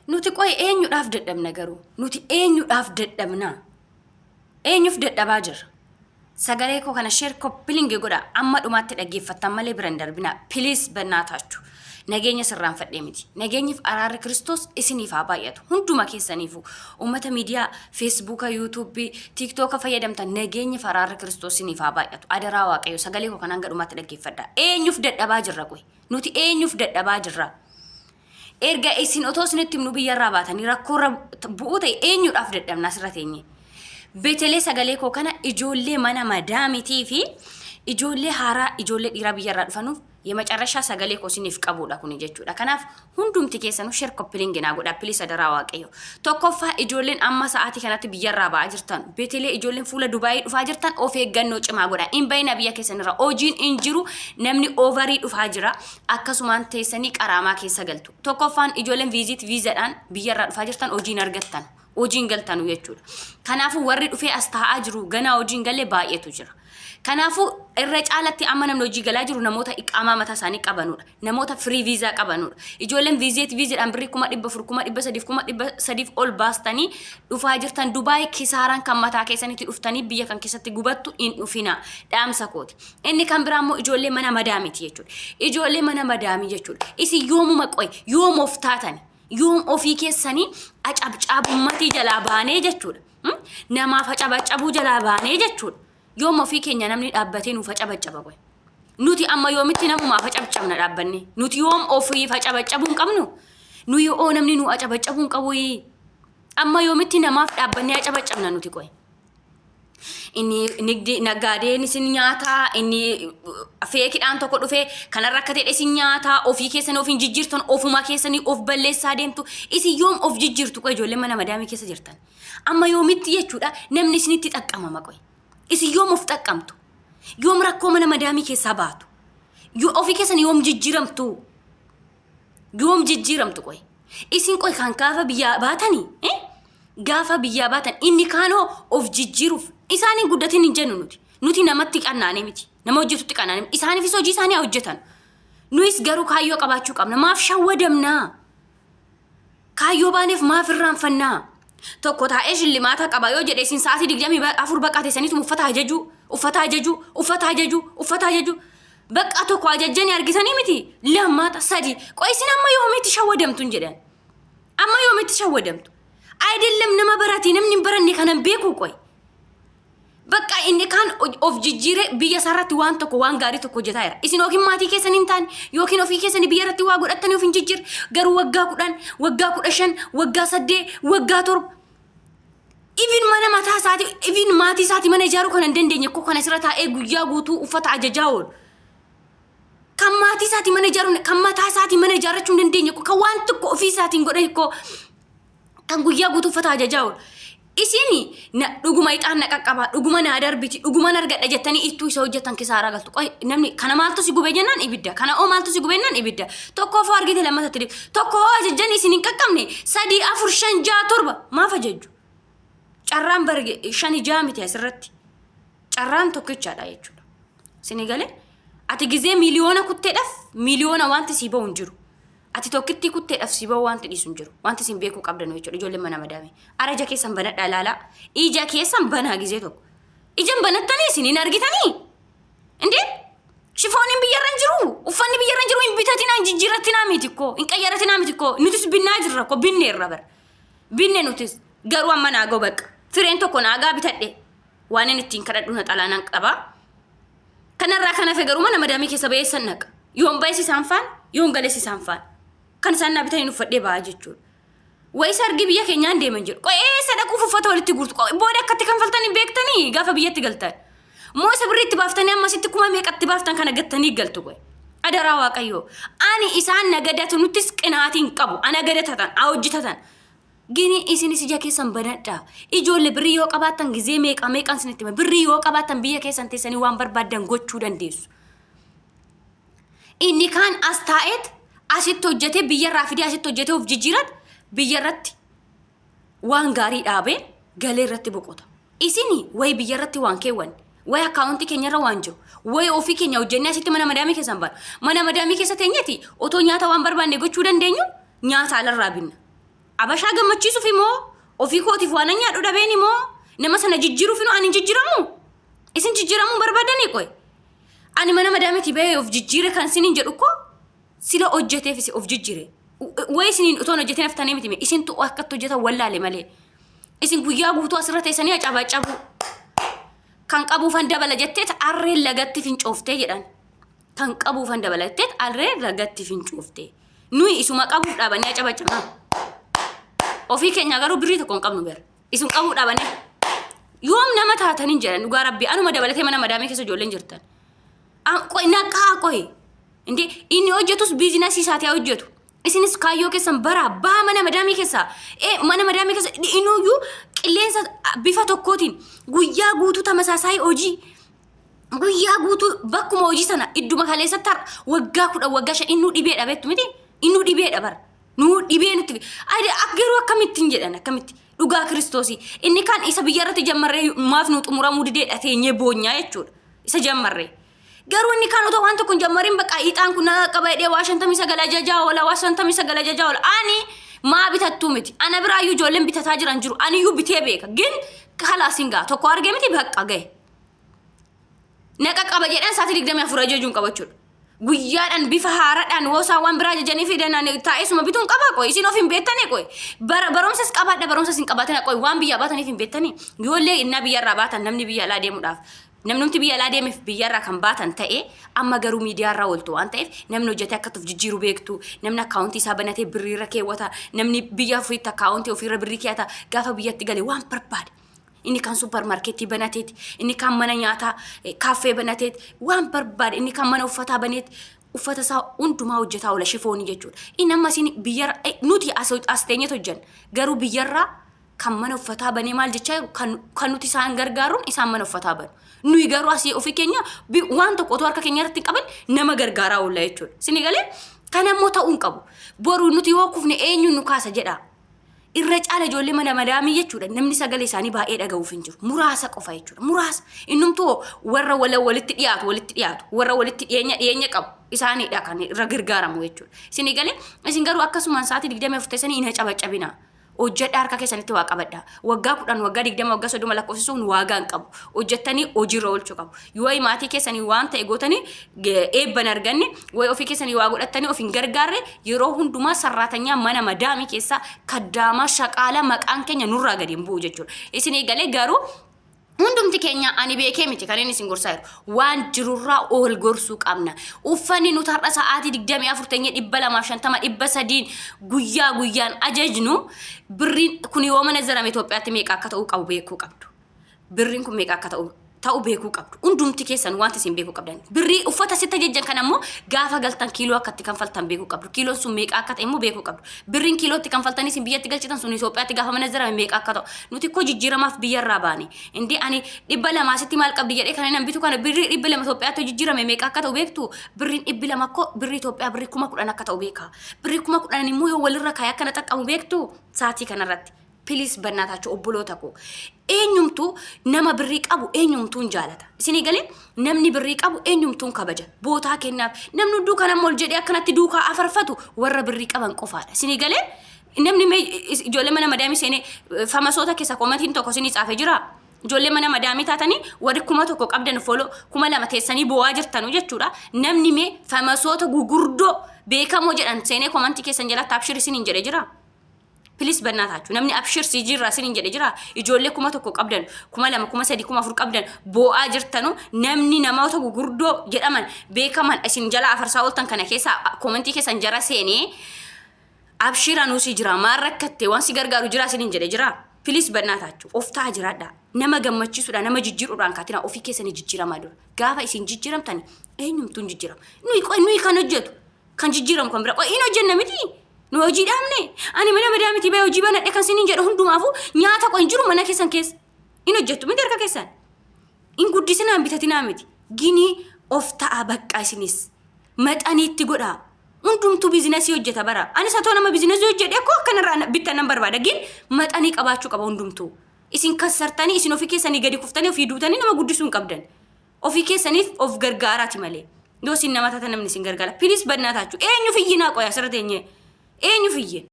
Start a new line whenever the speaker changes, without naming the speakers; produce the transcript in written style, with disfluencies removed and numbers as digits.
Nuti qoy eenyudhaaf dadhabna garuu? Nuti eenyudhaaf dadhabna? Eenyuuf dadhabaa jirra? Sagalee koo kana share copy link godha amma dhumaatti dhaggeeffattan malee bira hin darbinaa. Please bannaatachu. Nageenya sirraanfadhee miti. Nageenyiif araarri Kiristoos isiniif haa baay'atu. Hunduma keessaniifuu uummata miidiyaa Feesbuuka, Yuutuubii, Tiiktooka fayyadamtan nageenyiif araarri Kiristoos isiniif haa baay'atu. Adaraa Waaqayyo sagalee koo kana hanga dhumaatti dhaggeeffadha. Eenyuuf dadhabaa jirra qoy? Nuti eenyuuf dadhabaa jirra? Erga isin otoo isinitti himnu biyyarraa baatanii rakkoorra bu'uu ta'e eenyuudhaaf dadhabna asirra teenye? Betelee sagalee koo kana ijoollee mana madaamitii fi ijoollee haaraa ijoollee dhiiraa biyyarraa dhufanuuf የመጨረሻ sagalee koo isiniif qabuudha kuni jechuudha. Kanaaf hundumti keessanuu share copy link naa godhaa please adaraa Waaqayyo. Tokkoffaa ijoolleen amma sa'aatii kanatti biyyarraa ba'aa jirtan betelee ijoolleen fuula Dubaayii dhufaa jirtan of eeggannoo cimaa godhaa. Hin bayina biyya keessanirra hojiin hin jiru namni overii dhufaa jira. Akkasumaan teessanii qaraamaa keessa galtu. Tokkoffaan ijoolleen visit viizaadhaan biyyarraa dhufaa jirtan hojii hin argattan. Hojii hin galtanu jechuudha. Kanaafuu warri dhufee as taa'aa jiru ganaa hojii hin galle baay'eetu jira. Kanaafuu irra caalatti amma namni hojii galaa jiru namoota iqaamaa mataa isaanii qabanudha. Namoota free visa qabanudha. Ijoolleen visit viizaadhaan birrii 400,000, 300,000, 300,000 ol baastanii dhufaa jirtan Dubaay kisaaraan kan mataa keessanitti dhuftanii biyya kan keessatti gubattu hin dhufina. Dhaamsa kooti. Inni kan biraa immoo ijoollee mana madaamiti jechuudha. Ijoollee mana madaamii jechuudha. Isin yoomuma qoy yoom of taatani? Yoom ofii keessanii acabcaabummatii jalaa baanee jechuudha. Namaaf acabacabuu jalaa baanee jechuudha. Yoom ofii keenya namni dhaabbatee nuuf acabacaba qoy? Nuti amma yoomitti namumaaf acabcabna dhaabbanne? Nuti yoom ofiif acabacabuu hin qabnu? Nuyi oo namni nu acabacabuu hin qabu? Amma yoomitti namaaf dhaabbannee acabacabna nuti qoy? Inni nigdi naggaadeen isin nyaataa, inni feekidhaan tokko dhufee kanarra akka ta'e isin nyaataa, ofii keessanii of hin jijjiirtan, ofuma keessanii of balleessaa deemtu. Isin yoom of jijjiirtu qoy ijoollee mana madaamii keessa jirtan? Amma yoomitti jechuudha namni isinitti xaqqamama qoy? Isin yoom of xaqqamtu? Yoom rakkoo mana madaamii keessaa baatu? Yoo ofii keessanii yoom jijjiiramtu? Yoom jijjiiramtu qoy? Isin qoy kan gaafa biyyaa baatanii eh? Gaafa biyyaa baatan inni kaanoo of jijjiiruuf isaan hin guddatin hin jennu nuti. Nuti namatti qannaanee miti. Nama hojjetutti qannaanee miti. Isaaniifis hojii isaanii haa hojjetan. Nuyis garuu kaayyoo qabaachuu qabna. Maaf shawwadamnaa? Kaayyoo baaneef maaf irraanfannaa? Tokko taa'ee shillimaata qaba yoo jedhe isin sa'aatii 24 bakka teessaniitu uffata ajajuu, uffata ajajuu, uffata ajajuu, uffata ajajuu. Bakka tokko ajajjanii argitanii miti lammaata sadi. Qoy isin amma yoomiitti shawwadamtu hin jedhan. Amma yoomitti shawwadamtu? Ayidallam nama barate namni hin baranne kanan beeku qoy. Bakka inni kaan of jijjiire biyya isaarratti waan tokko waan gaarii tokko hojjetaa jira. Isin yookiin maatii keessan hin taane yookiin ofii keessanii biyya irratti waa godhattanii of hin jijjiirre garuu waggaa 10, waggaa 15, waggaa 8, waggaa 7 Even mana mataa isaatii, even maatii isaatii mana ijaaruu kan hin dandeenye koo kana sirra taa'ee guyyaa guutuu uffata ajajaa oolu. Kan maatii isaatii mana ijaaruu, kan mataa isaatii mana ijaarrachuu hin dandeenye koo kan waan tokko ofii isaatiin godhe koo kan guyyaa guutuu uffata ajajaa oolu. Isin na dhuguma ixaan na qaqqaba, dhuguma naa darbiti, dhuguma na argadha jettanii ittuu isa hojjettan kisaaraa galtu. Qoy namni kana maaltu si gube jennaan ibidda, kana oo maaltu si gube jennaan ibidda. Tokko ofoo argite lammatatti deebi. Tokko hoo ajajjanii isin hin qaqqabne sadii afur shan ja'a torba maaf ajajju? Carraan bar shani ja'a miti asirratti. Carraan tokkichaadha jechuudha. Isin galee ati gizee miliyoona kutteedhaaf miliyoona wanti sii bahu hin jiru. Ati tokkittii kutteedhaaf sii bahu wanti dhiisu hin jiru. Wanti isin beekuu qabdan jechuudha ijoolleen mana madaamii. Ara ija keessan banadhaa ilaalaa. Ija keessan banaa gizee tokko. Ija banattanii isin hin argitanii? Indee? Shifooniin biyyarra hin jiru. Uffanni biyyarra hin jiru. Hin bitatinaa, hin jijjiirratinaa miti koo. Hin qayyaratinaa miti koo. Nutis binnaa jirra koo. Binneerra bara. Binne nutis. Garuu amma naa ga'u bakka. Fireen tokko naagaa bitadhe. Waan inni ittiin kadhadhu na xalaa nan qaba. Kanarraa kan hafe garuu mana madaamii keessa ba'ee san naqa. Yoon ba'es isaan faana, yoon gales isaan faana. Kan isaan naa bitaniin uffadhee ba'a jechuudha. Wayi sargii biyya keenyaan deeman jedhu. Qoy eessa dhaquuf uffata walitti guurtu? Qoy booda akkatti kanfaltan hin beektanii gaafa biyyatti galtan. Moo isa birrii itti baaftanii ammasitti kuma meeqatti baaftan kana gattanii galtu qoy. Adaraa Waaqayyoo. Ani isaan nagadatu nuttis qinaatii hin qabu. Ana gadatatan, haa hojjetatan. Gini isinis ija keessan banadhaa. Ijoollee birrii yoo qabaattan gizee meeqa meeqan isinitti hima. Birrii yoo qabaattan biyya keessan teessanii waan barbaaddan gochuu dandeessu. Inni kaan as taa'eet asitti hojjetee biyyarraa fidee asitti hojjetee of jijjiirat biyyarratti waan gaarii dhaabee galee irratti boqota. Isin wayi biyyarratti waan keewwanne, wayi akkaawuntii keenyarra waan jiru, wayi ofii keenya hojjennee asitti mana madaamii keessan baanu. Mana madaamii keessa teenyeti otoo nyaata waan barbaanne gochuu dandeenyu nyaata alarraa binna. Abashaa gammachiisuuf immoo ofii kootiif waan an nyaadhu dhabeen immoo nama sana jijjiiruuf immoo ani hin jijjiiramu. Isin jijjiiramuu barbaadanii qoy. Ani mana madaamitii bahee of jijjiire kan isiniin jedhu koo sila hojjeteef isin of jijjiire. Wayi isiniin utoon hojjetin haftanii miti isintu akkatti hojjetan wallaale malee. Isin guyyaa guutuu asirra teessanii acabacabu. Kan qabuufan dabala jetteet arreen lagatti fincooftee jedhan. Kan qabuufan dabala jetteet arreen lagatti fincooftee. Nuyi isuma qabuuf dhaabannee acabacabna. Ofii keenya garuu birrii tokko hin qabnu bara. Isin qabuu dhaabannee. Yoom nama taataniin jedhan dhugaa rabbii anuma dabalatee mana madaamii keessa ijoolleen jirtan. Qoy naqaa qoy. Indee inni hojjetus biizinasii isaatii haa hojjetu. Isinis kaayyoo keessan baraa baha mana madaamii keessaa. Ee mana madaamii keessa inuyyuu qilleensa bifa tokkootiin guyyaa guutuu tamasaasaayii hojii guyyaa guutuu bakkuma hojii sana idduma kaleessatti har'a waggaa 10 waggaa 5 innuu dhibee dhabeettu miti innuu dhibee dhabar nuu dhibee nutti garuu akkamittiin jedhan akkamitti dhugaa kiristoosii inni kan isa biyya irratti jammarree maaf nu xumuramuu didee dhateenyee boonyaa jechuudha isa jammarree. Garuu inni kaan otoo waan tokko hin jammariin bakka ixaan kun na qaba jedhee waa 59 ajajaa oola waa 59 ajajaa oola ani maa bitattuu miti ana biraayyuu ijoolleen bitataa jiran jiru aniyyuu bitee beeka gin kalaas hin ga'a tokko argee miti bakka gahe. Na qaqqaba jedhan sa'aatii 24 ajajuun qaba jechuudha. Guyyaadhaan bifa haaraadhaan woosaa waan biraa ajajanii fidan ani taa'eesuma bituun qaba qoy isin of hin beektanii qoy bara barumsas qabaadha barumsas hin qabaatina qoy waan biyyaa baataniif hin beektanii yoollee innaa biyyarraa baatan namni biyya alaa deemuudhaaf namnumti biyya alaa deemeef biyyarraa kan baatan ta'e amma garuu miidiyaarraa ooltu waan ta'eef namni hojjetee akka of jijjiiru beektu namni akkaawuntii isaa banatee birriirra keewwata namni biyya ofiitti akkaawuntii ofiirra birrii keewwata gaafa biyyatti gale waan barbaade inni kan supparmaarkeetii banateeti, inni kan mana nyaataa kaaffee banateeti, waan barbaade inni kan mana uffataa baneeti, uffata isaa hundumaa hojjetaa oola shifoonii jechuudha. Inni amma isin biyyarra nuti as teenyeet hojjenna garuu biyyarraa kan mana uffataa banee maal jechaa jiru kan nuti isaan gargaaruun isaan mana uffataa banu. Nuyi garuu asii ofii keenya waan tokko otoo harka keenya irratti hin qaban nama gargaaraa oolla jechuudha. Isin galee kana immoo ta'uu hin qabu. Boru nuti yoo kufne eenyuun nu kaasa jedhaa. Irra caala ijoollee mana madaamii jechuudha namni sagalee isaanii baay'ee dhaga'uuf hin jiru. Muraasa qofa jechuudha. Muraasa. Innumtuu warra wala walitti dhiyaatu walitti dhiyaatu warra walitti dhiyeenya dhiyeenya qabu isaaniidha kan irra gargaaramu jechuudha. Isin galee isin garuu akkasumaan sa'aatii 24 teessanii hin cabacabina. Hojjedhaa harka keessanitti waa qabadha. Waggaa 10 waggaa 20 waggaa 30 lakkoofsisuun waagaa hin qabu. Hojjettanii hojiirra oolchuu qabu. Yoo maatii keessanii waan ta'e gootanii eebba hin arganne, wayi ofii keessanii waa godhattanii of hin gargaarre yeroo hundumaa sarraatanyaa mana madaamii keessaa kaddaamaa shaqaala maqaan keenya nurraa gadi hin bu'u jechuudha. Isin eegalee garuu hundumti keenya ani beekee miti kan inni isin gorsaa jiru. Waan jirurraa ol gorsuu qabna. Uffanni nuti har'a sa'aatii 24 teenyee 250 300 guyyaa guyyaan ajajnu birriin kun yoo mana zarame Itoophiyaatti meeqa akka ta'uu qabu beekuu qabdu. Birriin kun meeqa akka ta'u ta'u beekuu qabdu. Hundumti keessan wanti isin beekuu qabdan. Birrii uffata sitti ajajjan kan ammoo gaafa galtan kiiloo akka itti kanfaltan beekuu qabdu. Kiiloon sun meeqa akka ta'e immoo beekuu qabdu. Birriin kiiloo itti kanfaltanii isin biyyatti galchitan sun Itoophiyaatti gaafa mana zarame meeqa akka ta'u. Nuti koo jijjiiramaaf biyyarraa baane. Indee ani 200 sitti maal qabdi jedhee kan inni bitu kana birrii 200 Itoophiyaatti jijjiirame meeqa akka ta'u beektu. Birriin 200 koo birrii Itoophiyaa birrii 10,000 akka ta'u beeka. Birrii 10,000 immoo yoo walirra kaayee akkana xaqqamu beektu sa'aatii kanarratti. Please bannaataachuu obboloota koo. Eenyumtuu nama birrii qabu eenyumtuu hin jaalata. Isinii galee namni birrii qabu eenyumtuu hin kabaja. Bootaa kennaaf. Namni hunduu kana ol jedhee akkanatti duukaa afarfatu warra birrii qaban qofaadha. Isinii galee namni mee ijoollee mana madaamii seenee famasoota keessa koomantiin tokko isinii tsaafee jira. Ijoollee mana madaamii taatanii warri 1000 qabdan foloo 2000 teessanii boo'aa jirtanu jechuudha. Namni mee famasoota gugurdoo beekamoo jedhan seenee koomantii keessan jalatti abshir isiniin jedhe jira. Please bannaa taachuu. Namni abshir si jirra isiniin jedhe jira. Ijoollee 1000 qabdan, 2000, 3000, 4000 qabdan boo'aa jirtanu namni namoota gugurdoo jedhaman beekaman isin jala afarsaa ooltan kana keessa koomentii keessan jara seenee abshir anuu si jira maal rakkatte waan si gargaaru jira isiniin jedhe jira. Please bannaa taachuu. Of ta'a jiraadha. Nama gammachiisuudhaan nama jijjiiruudhaan kaatina ofii keessanii jijjiiramaa dura. Gaafa isin jijjiiramtan eenyumtuu hin jijjiiramu. Nuyi kan hojjetu kan jijjiiramu kan bira qoy in hojjenna miti nu hojii dhaabne ani mana madaa miti bee hojii banadhe kan sinin jedhu hundumaafuu nyaata qoy hin jiru mana keessan keessa in hojjettu miti harka keessan in guddisinaa hin bitatinaa miti ginii of ta'a bakka isinis maxaniitti godhaa hundumtuu biizinasii hojjeta bara anis hatoo nama biizinasii hojjedhe koo akkanarraa bittan nan barbaada gin maxanii qabaachuu qaba hundumtuu isin kassartanii isin ofii keessanii gadi kuftanii ofii duutanii nama guddisuu hin qabdan Ofii keessaniif of gargaaraati malee. Yoo isin nama taatan namni isin gargaara. Please bannaa taachuu. Eenyu fiyyinaa qoya asirra teenyee. Eenyu fiyye?